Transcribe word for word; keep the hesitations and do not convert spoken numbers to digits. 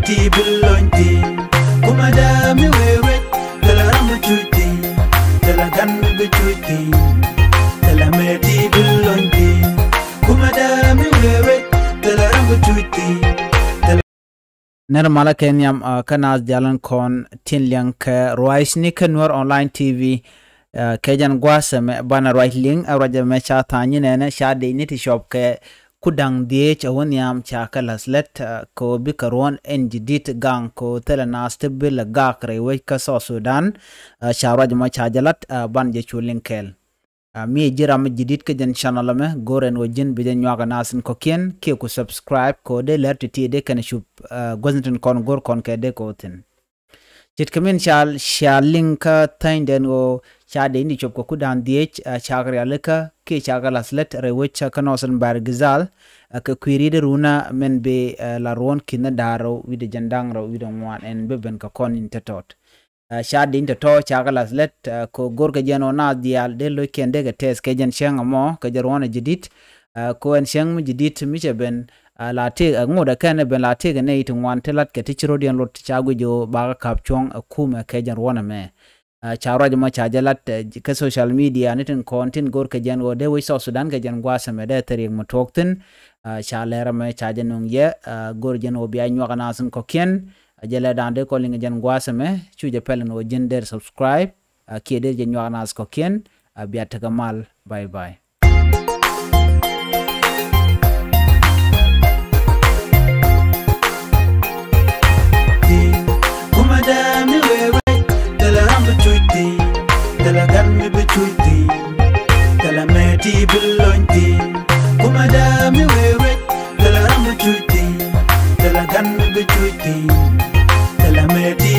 Ti bi lony ti. Kumɛ dee mi wee wet. Thilɛ ram bi cuc ti. Thilɛ gan mi bi cuc ti. Thilɛ mɛ ti bi lony ti. Kumɛ dee mi wee wet. Thilɛ ram bi cuc ti. Nɛr malä kɛ nhiam, ah, kä naath diaal in kɔn tin liɛŋ kɛ ruac ni kä Nuer Online T V. Ah, kɛ jɛn gua̱a̱th ɛmɛ banɛ ruac liŋ, ɛ ruac ɛmɛ ca tha̱a̱ŋ nyi nɛnɛ ca dee ni ti cuɔp kɛ ku da̱ŋ dhieec a wä nhiam ca kɛ la̱th lät, ah, kɛ ɣöö bikɛ ruɔ̱n ɛn jidit gaŋ kɛ ɣöö thilɛ naath ti bi lɛ gak rɛy wec kä South Sudan. Ah, ca ruac ɛmɔ ca jɛ la̱t, ah, banɛ jɛ cu liŋ kɛɛl. Ah, mi ji̱ ram mi jidit kä jɛn channel ɛmɛ, go̱r ɛn ɣöö ji̱n bi jɛ nyuak ɛ naath in kɔ̱kiɛn kiɛ ku subscribe kɛ ɣöö dee lär ti̱ti̱ dee kɛn cup, ah, guäthni tin kɔn go̱r kɔn kɛ dee kɛ ɣöö thi̱n. Ce̱tkɛ min ca, ca liŋ kä thäny dɛn ɣöö ca dee ni cuɔp kɛ ku da̱ŋ dhieec, ah, ca kɛ rialikä kiɛ ca kɛ la̱th lät rɛy wec kä Northern Bahr el Ghazal, ah, kɛ kui̱ ri̱t runä min bi, ah, la ruɔ̱n ki̱n da̱a̱r rɛw wi̱cdɛ jiɛn da̱ŋ rɛw wi̱cdɛ ŋuan ɛn bi ben kɛ kɔn in te tɔt. Ah, ca di̱ny tɔ̱tɔ̱ ca kɛ la̱th lät, ah, kɛ go̱rkɛ jɛn ɣöö naath diaal dee lo̱ckɛn dee kɛ tɛth kɛ jɛn cäŋ ɛmɔ kɛ jɛn ruɔ̱n ɛ jidit. Ah, kɛ ɣöö ɛn cäŋ mi jidit mi cɛ ben, ah, la tëëk, ah, ŋot ɛ kɛn ɛ ben la tëëk ɛ nɛy ti ŋuan ti la̱tkɛ ti ci ro̱diɛn lot ca guic ɣöö bakɛ ka̱p cuɔ̱ŋ ɛ kumɛ kɛ jɛn ruɔ̱n ɛmɛ. Ah, ca ruac ɛmɔ ca jɛ la̱t, eh, kä social media ni tin kɔn tin go̱rkɛ jɛn ɣöö dee wec South Sudan kɛ jɛn gua̱a̱th ɛmɛ dee thil riɛk mi tuɔɔk thi̱n. Ah, ca lɛr ɛmɛ ca jɛ nöŋ yɛ, ah, go̱r jɛn ɣöö bia nyuak ɛ naath in kɔ̱kiɛn. A jɛ lɛ da̱a̱n dee kɔn liŋ jɛn gua̱a̱th ɛmɛ, cu jɛ pɛl ɛn ɣöö ji̱n dee subscribe, ah, kiɛ dee jɛ nyuak naath kɔ̱kiɛn, ah, bia tekɛ mal. Bye bye. Kumɛ dee mi wee wec, thilɛ ram bi cuc ti, thilɛ gan mi bi cuc ti, thilɛ mɛ ti bi lony ti. Kumɛ dee mi wee wec, thilɛ ram bi cuc ti, thilɛ gan mi bi cuc ti, thilɛ mɛ ti